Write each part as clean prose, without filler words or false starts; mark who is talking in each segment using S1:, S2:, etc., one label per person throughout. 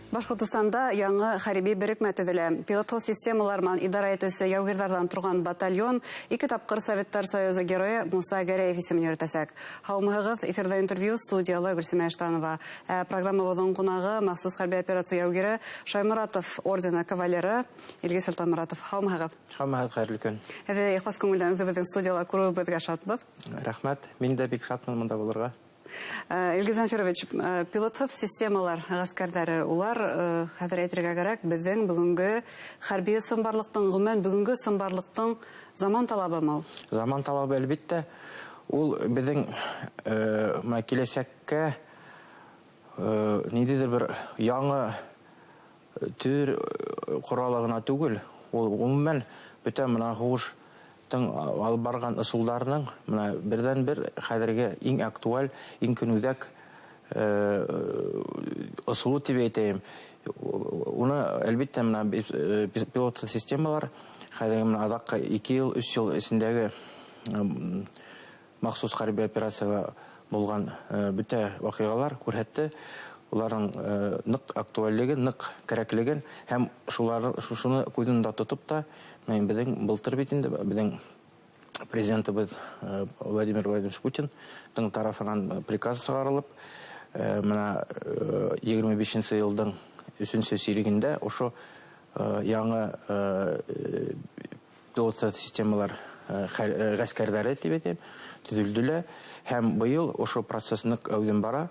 S1: Башҡортостанда яңы хәрби берекмә төҙөлә. Пилотһыҙ системалар менән идара итеүсе яугирҙарҙан торған батальон ике тапҡыр Советтар Союзы Геройы Муса Гәрәев исемен йөрөтәсәк. Һаумыһығыҙ, эфирҙа интервью, студияла Гөлсимә Иштанова. Ә программабыҙҙың ҡунағы махсус хәрби операция яугире, Шайморатов ордены кавалеры Илгиз Солтанморатов. Һаумыһығыҙ.
S2: Һаумыһығыҙ, хәйерле көн.
S1: Һеҙҙе ихлас күңелдән үҙебеҙҙең студияла күреүебеҙгә шатбыҙ.
S2: Рәхмәт, мин дә бик шатмын бында булырға.
S1: Илгиз Замфирович, пилотһыҙ системалар ғәскәрҙәре, улар, хәҙер әйтергә кәрәк, беҙҙең бөгөнгө хәрби ысынбарлыҡтың, ғөмүмән, бөгөнгө ысынбарлыҡтың заман талабымы ул?
S2: Заман талабы, әлбиттә. Ул беҙҙең бына киләсәккә ниндәйҙер бер яңы төр ҡоралы ғына түгел, ул ғөмүмән бөтә бына һуғыштың алып барған ысулдарының бына берҙән-бер хәҙерге иң актуаль, иң көнүҙәк ысулы тип әйтәйем. Уны, әлбиттә, бына пилотһыҙ системалар хәҙерге бына аҙаҡҡы 2 йыл, 3 йыл эсендәге махсус хәрби операцияла булған бөтә ваҡиғалар күрһәтте уларҙың ныҡ актуальлеген, ныҡ кәрәклеген, һәм шуны күҙ уңында тотоп та, беҙҙең былтыр бит инде беҙҙең президентыбыҙ Владимир Владимирович Путиндың тарафынан приказ сығарылып, бына 25-нсе йылдың өсөнсө сирегендә ошо яңы пилотһыҙ системалар ғәскәрҙәре тип әйтәйем, төҙөлдө лә, һәм быйыл ошо процесс ныҡ әүҙем бара,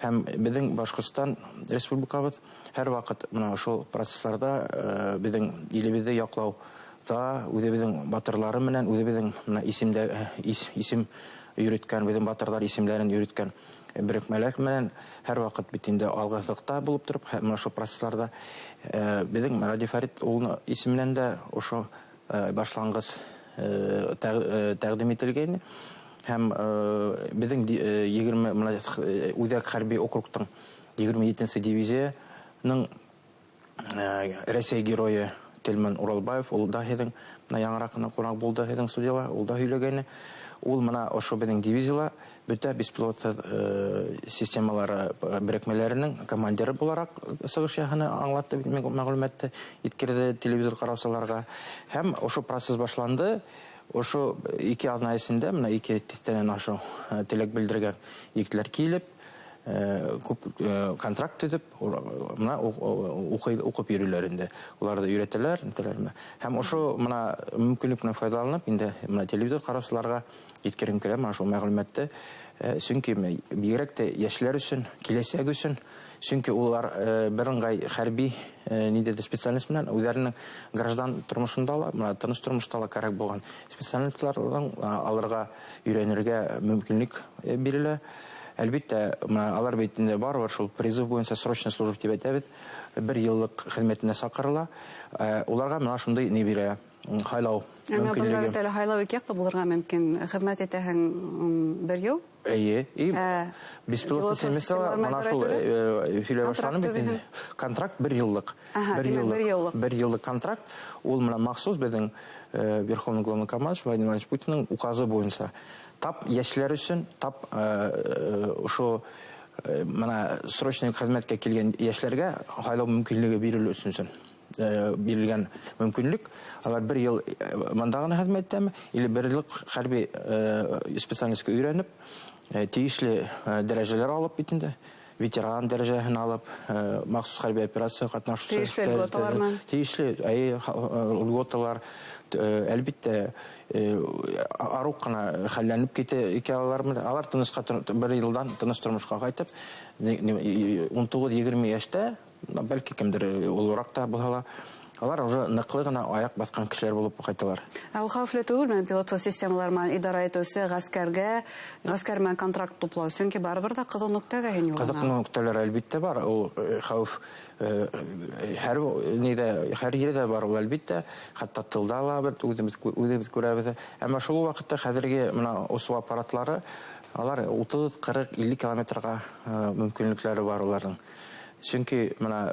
S2: һәм беҙҙең Башҡортостан Республикабыҙ һәр ваҡыт бына ошо процессларҙа беҙҙең илебеҙҙе яҡлауҙа үҙебеҙҙең батырлары менән үҙебеҙҙең бына исем йөрөткән, беҙҙең батырҙар исемдәрен йөрөткән берекмәләр менән һәр ваҡыт бит инде алғыҫлыҡта булып тороп, бына ошо процессларҙа беҙҙең Радий Фәрит улының исеменән дә ошо башланғыс тәҡдим ителгәйне. Һәм беҙҙең 20, бына, Үҙәк хәрби округтың 27-нсе дивизияның Рәсәй геройы Тельман Уралбаев, ул да һеҙҙең бына яңыраҡ ҡына ҡунаҡ булды һеҙҙең студияла, ул да һөйләгәйне. Ул бына ошо беҙҙең дивизияла бөтә беспилотһыҙ системалары берекмәләренең командиры булараҡ сығыш яһаны, аңлатты, мәғлүмәтте еткерҙе телевизор ҡараусыларға. Һәм ошо процесс башланды. Ошо 2 аҙна эсендә бына 2 тиҫтәнән ашыу теләк белдергән егетләр килеп, күп контракт төҙөп, бына уҡып йөрөйләр инде. Уларҙы өйрәтәләр, нитәләрме. Һәм ошо бына мөмкинлек менән файҙаланып, инде бына телевизор ҡараусыларға еткергем килә бына шул мәғлүмәтте. Сөнки бигерәк тә йәшләр өсөн, киләсәк өсөн, сөнки улар бер ыңғай хәрби ниндәйҙер специальность менән үҙҙәренең граждан тормошонда ла, бына тыныс тормошта ла кәрәк булған специальностьларҙың алырға өйрәнергә мөмкинлек бирелә. Әлбиттә, бына алар бит инде барыбер шул призыв буйынса срочная служба тип әйтәбеҙ, бер йыллыҡ хеҙмәтенә саҡырыла. Уларға бына шундай ни бирә, һайлау
S1: Әммә бында
S2: мөмкинлеге.
S1: бит әле һайлау ике яҡлы булырға мөмкин. Хеҙмәт итәһең, бер йыл.
S2: Эйе, и беспилотный
S1: пилотсыз
S2: системалар,
S1: системалар
S2: бына шул,
S1: менән
S2: һөйләй
S1: контракт
S2: башланым бит инде.
S1: төҙөһөң.
S2: Контракт бер йыллыҡ.
S1: Аһа,
S2: Бер
S1: тимәк,
S2: йыллыҡ.
S1: бер йыллыҡ.
S2: Бер йыллыҡ контракт. Ул бына махсус беҙҙең Верховный главнокомандующий Владимир Владимирович Путиндың указы буйынса. Тап йәшләр өсөн, тап ошо бына срочный хеҙмәткә килгән йәшләргә һайлау мөмкинлеге бирелеү өсөн бирелгән мөмкинлек. Алар бер йыл мында ғына хеҙмәт итәме, или бер йыллыҡ хәрби специальностька өйрәнеп, тейешле дәрәжәләр алып бит инде, ветеран дәрәжәһен алып, махсус хәрби операция ҡатнашыусы
S1: Тейешле льготалар менән.
S2: Тейешле, әйе, льготалар, әлбиттә, арыу ҡына хәлләнеп китә икән алар менән. Алар тынысҡа бер йылдан тыныс тормошҡа ҡайтып, ун туғыҙ, егерме йәштә, бәлки кемдер олораҡ та булһа ла, алар уже ныҡлы ғына аяҡ баҫҡан кешеләр булып ҡайталар.
S1: Ә ул хәүефле түгелме пилотһыҙ системалар менән идара итеүсе ғәскәргә, ғәскәр менән контракт туплау? Сөнки барыбер ҙә ҡыҙыл нөктәгә һин юлына.
S2: Ҡыҙыл нөктәләр әлбиттә бар. Ул хәүеф һәр ниҙә, һәр ерҙә бар ул әлбиттә. Хатта тылда ла бер үҙебеҙ күрәбеҙ. Әммә шул уҡ ваҡытта хәҙерге бына осоу аппаратлары, алар утыҙ, ҡырыҡ, илле километрға мөмкинлектәре бар уларҙың. Сөнки бына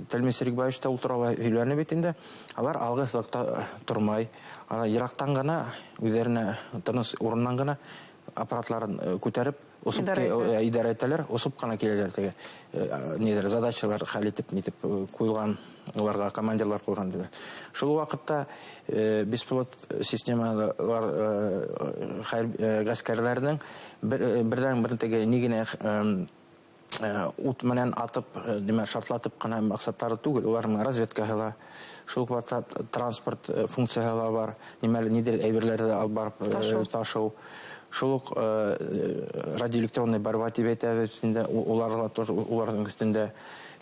S2: Тельман Серикбаевич та ул турала һөйләне бит инде. Алар алғы сыҙыҡта тормай, алар йыраҡтан ғына, үҙҙәренә тыныс урыннан ғына аппаратларын күтәреп осоп идара итәләр, осоп ҡына киләләр теге ниҙәр задачалар хәл итеп нитеп ҡуйылған, уларға командирлар ҡуйған тиҙәр. Шул ваҡытта беспилот системалар ғәскәрҙәренең берҙән бер теге ни генә ут менән атып, нимә шартлатып ҡына маҡсаттары түгел, уларның разведкаһы ла, шул уҡ ваҡытта транспорт функцияһы ла бар, нимә ниҙер әйберҙәрҙе алып барып ташыу. Шул уҡ радиоэлектронный борьба тип әйтәбеҙ инде, улар тоже уларҙың өҫтөндә.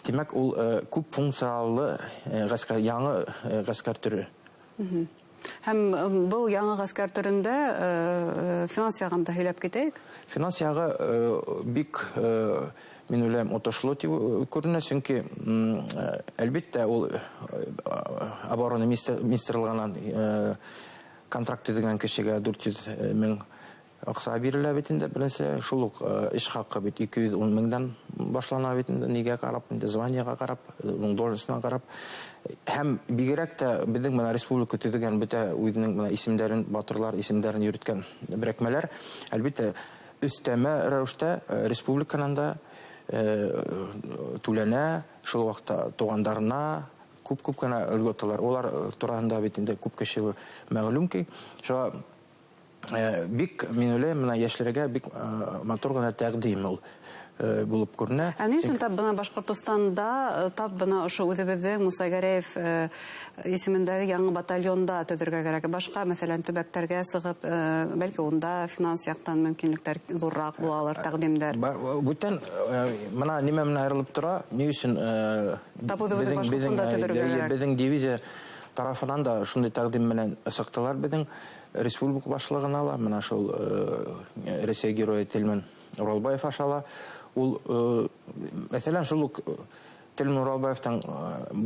S2: Тимәк, ул күп функциялы ғәскәр, яңы ғәскәр төрө.
S1: Һәм был яңы ғәскәр төрөндә финанс яғын да һөйләп китәйек.
S2: Финанс яғы бик, мин уйлайым, отошло тип күренә, сөнки әлбиттә ул оборона министрлығынан контракт төҙөгән кешегә 400 мең аҡса бирелә бит инде, беренсе. Шул уҡ эш хаҡы бит 210 меңдән башлана бит инде, нигә ҡарап, инде званиеға ҡарап, уның должностына ҡарап. Һәм бигерәк тә беҙҙең бына республика төҙөгән бөтә үҙенең бына исемдәрен, батырлар исемдәрен йөрөткән берекмәләр, әлбиттә, өҫтәмә рәүештә республиканан да түләнә, шул ваҡытта туғандарына күп-күп кенә льготалар. Улар тураһында бит инде күп кеше мәғлүм ки. Шуға бик, мин уйлайым, бына йәшләргә бик матур ғына тәҡдим ул булып күренә.
S1: Ә ни өсөн тап бына Башҡортостанда, тап бына ошо үҙебеҙҙең Муса Гәрәев исемендәге яңы батальонда төҙөргә кәрәк? Башҡа, мәҫәлән, төбәктәргә сығып, бәлки унда финанс яҡтан мөмкинлектәр ҙурыраҡ булалыр, тәҡдимдәр.
S2: Бүтән бына нимә менән айырылып тора? Ни өсөн
S1: тап үҙебеҙҙең Башҡортостанда төҙөргә кәрәк?
S2: Беҙҙең дивизия тарафынан да шундай тәҡдим менән сыҡтылар беҙҙең республика башлығына ла, бына шул Рәсәй геройы Телмән Уралбаев аша ла. Ул, мәҫәлән, шул уҡ Телмән Уралбаевтың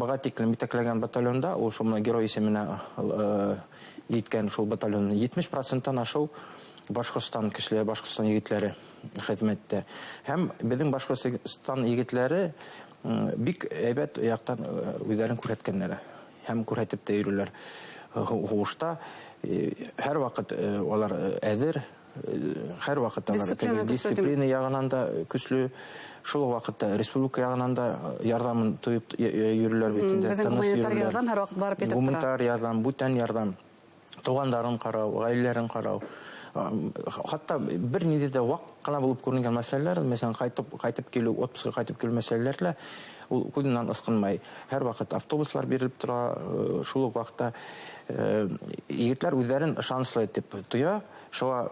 S2: быға тиклем етәкләгән батальонда, ул шул бына герой исеменә еткән шул батальонның 70%-тан ашыу Башҡортостан кешеләре, Башҡортостан егетләре хеҙмәттә. Һәм беҙҙең Башҡортостан егетләре бик һәйбәт яҡтан үҙҙәрен күрһәткәндәр һәм күрһәтеп тә йөрөләр. Һуғышта һәр ваҡыт улар әҙер, һәр ваҡыт алар дисциплина яғынан да көслө, шул уҡ ваҡытта республика яғынан да ярҙамын тойоп йөрөләр бит инде.
S1: Беҙҙең гуманитар ярҙам һәр ваҡыт барып етеп тора.
S2: Гуманитар ярҙам, бүтән ярҙам, туғандарын ҡарау, ғаиләләрен ҡарау. Хатта бер ниндәй ҙә ваҡ ҡына булып күренгән мәсьәләләр, мәҫәлән, ҡайтып килеү, отпускка ҡайтып килеү мәсьәләләре лә ул күҙенән ысҡынмай. Һәр ваҡыт автобуслар бирелеп тора, шул уҡ ваҡытта егетләр үҙҙәрен ышаныслы итеп тоя, шуға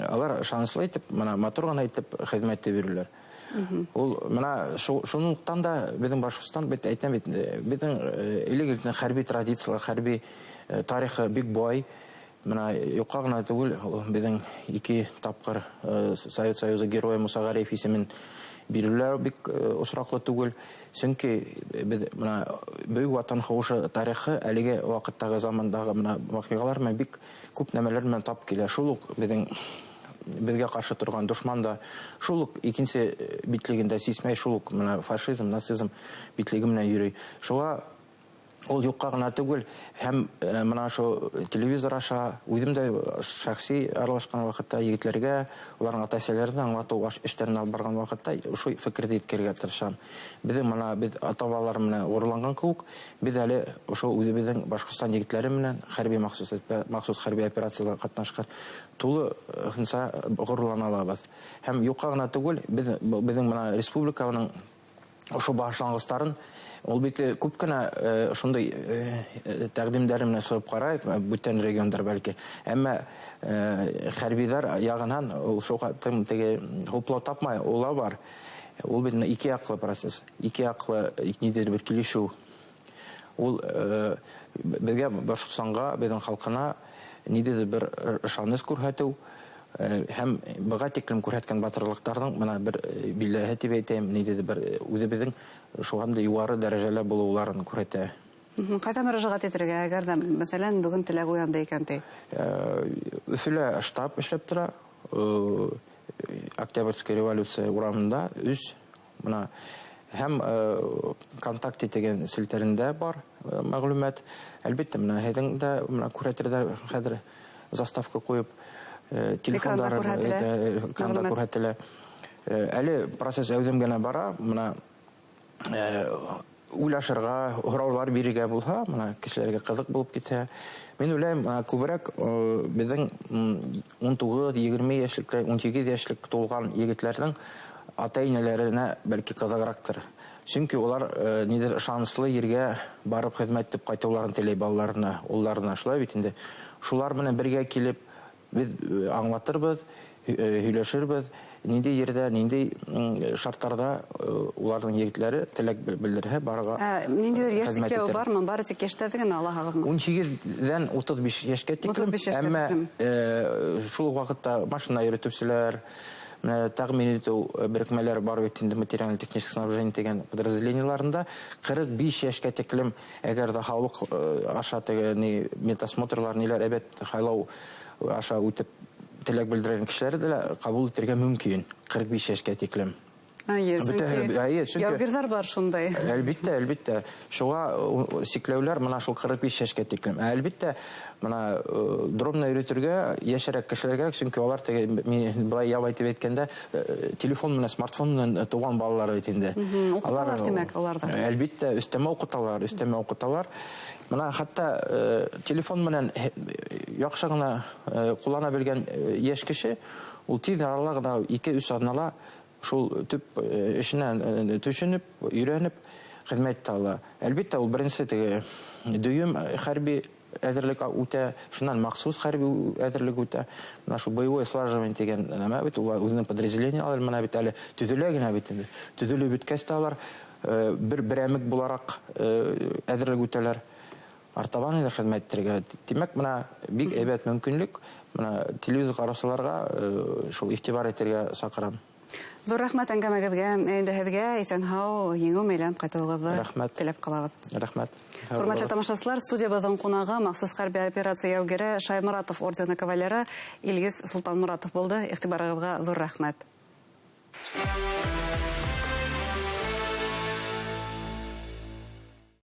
S2: алар ышаныслы итеп, бына матур ғына итеп хеҙмәт итеп йөрөләр. Ул бына шунлыҡтан да беҙҙең Башҡортостан бит, әйтәм бит, беҙҙең элек-электән хәрби традициялар, хәрби тарихы бик бай. Бына юҡҡа ғына түгел, беҙҙең 2 тапҡыр Совет Союзы геройы Муса Ғәрәев исемен биреләр бик осраҡлы түгел. Сөнки беҙ бына Бөйөк Ватан һуғышы тарихы әлеге ваҡыттағы замандағы бына ваҡиғалар менән бик күп нәмәләр менән тап килә. Шул уҡ беҙгә ҡаршы торған дошман да шул уҡ икенсе битлегендә сисмәй, шул уҡ бына фашизм, нацизм битлеге менән йөрөй. Шуға ул юҡҡа ғына түгел, һәм бына шул телевизор аша үҙем дә шәхси аралашҡан ваҡытта егетләргә, уларҙың ата-әсәләренә аңлатыу эштәрен алып барған ваҡытта ошо фекерҙе еткерергә тырышам. Беҙҙең бына беҙ ата-бабалар менән ғорурланған кеүек, беҙ әле ошо үҙебеҙҙең Башҡортостан егетләре менән хәрби махсус хәрби операцияларға ҡатнашҡан тулыһынса ғорурлана алабыҙ. Һәм юҡҡа ғына түгел, беҙҙең бына республиканың ошо башланғыстарын ул бит күп кенә шундай тәҡдимдәре менән сығып ҡарай, бүтән региондар бәлки. Әммә хәрбиҙәр яғынан ул шуға теге хуплау тапмай, улар бар. Ул бит ике яҡлы процесс, ике яҡлы ниндәйҙер бер килешеү. Ул беҙгә, Башҡортостанға, беҙҙең халҡына ниндәйҙер бер ышаныс күрһәтеү һәм быға тиклем күрһәткән батырлыҡтарҙың бына бер билдәһе тип әйтәйем, ниндәйҙер бер үҙебеҙҙең шуған да юғары дәрәжәлә булыуларын күрһәтә.
S1: Ҡайҙа мөрәжәғәт итергә, әгәр ҙә, мәҫәлән, бөгөн теләк уянды икән ти?
S2: Өфөлә штаб эшләп тора. Октябрьская революция урамында 3 бына һәм Контакте тигән селтәрендә бар мәғлүмәт. Әлбиттә, бына һеҙҙең дә бына күрһәтерҙәр хәҙер заставка ҡуйып. Телефондары экранда күрһәтелә. Әле процесс әүҙем генә бара, бына уйлашырға, һораулар бирергә булһа, бына кешеләргә ҡыҙыҡ булып китһә. Мин уйлайым, күберәк беҙҙең 19-20 йәшлек, 18 йәшлек тулған егетләрҙең ата-инәләренә бәлки ҡыҙығыраҡтыр. Сөнки улар ниҙер ышаныслы ергә барып хеҙмәт итеп ҡайтыуларын теләй балаларына, улларына, шулай бит инде. Шулар менән бергә килеп беҙ аңлатырбыҙ, һөйләшербеҙ, ниндәй ерҙә, ниндәй шарттарҙа уларҙың егетләре теләк белдерһә барырға.
S1: Ниндәйҙер йәш сикләүе бармы? Бары тик йәштәрҙе генә алаһығыҙмы?
S2: 18-дән 35 йәшкә тиклем. Әммә шул уҡ ваҡытта машина йөрөтөүселәр, тәҡдим итеү берекмәләре бар бит инде, материально-техническое снабжение тигән подразделениеларында 45 йәшкә тиклем, әгәр ҙә һаулыҡ аша теге ни медосмотрлар, ниләр әйбәт һайлау аша үтеп теләк белдергән кешеләрҙе лә ҡабул итергә мөмкин 45 йәшкә тиклем.
S1: Сөнки яугирҙар бар шундай.
S2: Әлбиттә, әлбиттә. Шуға сикләүләр мына шул 45 йәшкә тиклем. Әлбиттә, мына дронны өйрәтергә йәшерәк кешеләргә, сөнки улар теге былай ябай тип әйткәндә телефон менән смартфон менән тыуған балалар бит инде.
S1: Уҡыталар тимәк уларҙы.
S2: Әлбиттә, өҫтәмә уҡыталар, өҫтәмә уҡыталар. Мына хатта телефон менән яҡшы ғына ҡуллана белгән йәш кеше ул тиҙ арала ғына 2-3 аҙнала шул төп эшенән төшөнөп, өйрәнеп хеҙмәт итә ала. Әлбиттә, ул беренсе теге дөйөм хәрби әҙерлек үтә, шунан махсус хәрби әҙерлек үтә. Мына шул боевое слаживание тигән нәмә бит, улар үҙенең подразделение алар, мына бит әле төҙөлә генә бит инде. Төҙөлөп бөткәс тә алар бер берәмек булараҡ әҙерлек үтәләр. Артабан инде хеҙмәт итергә. Тимәк, мына бик әйбәт мөмкинлек. Мына телевизор ҡараусыларға шул иғтибар итергә саҡырам.
S1: Ҙур рәхмәт әңгәмәгеҙгә, инде һеҙгә иҫән-һау еңеү менән ҡайтыуығыҙҙы теләп ҡалабыҙ.
S2: Рәхмәт.
S1: Хөрмәтле тамашасылар, студиябыҙҙың ҡунағы махсус хәрби операция яугире Шайморатов ордены кавалеры Илгиз Солтанморатов булды. Иғтибарығыҙға ҙур рәхмәт.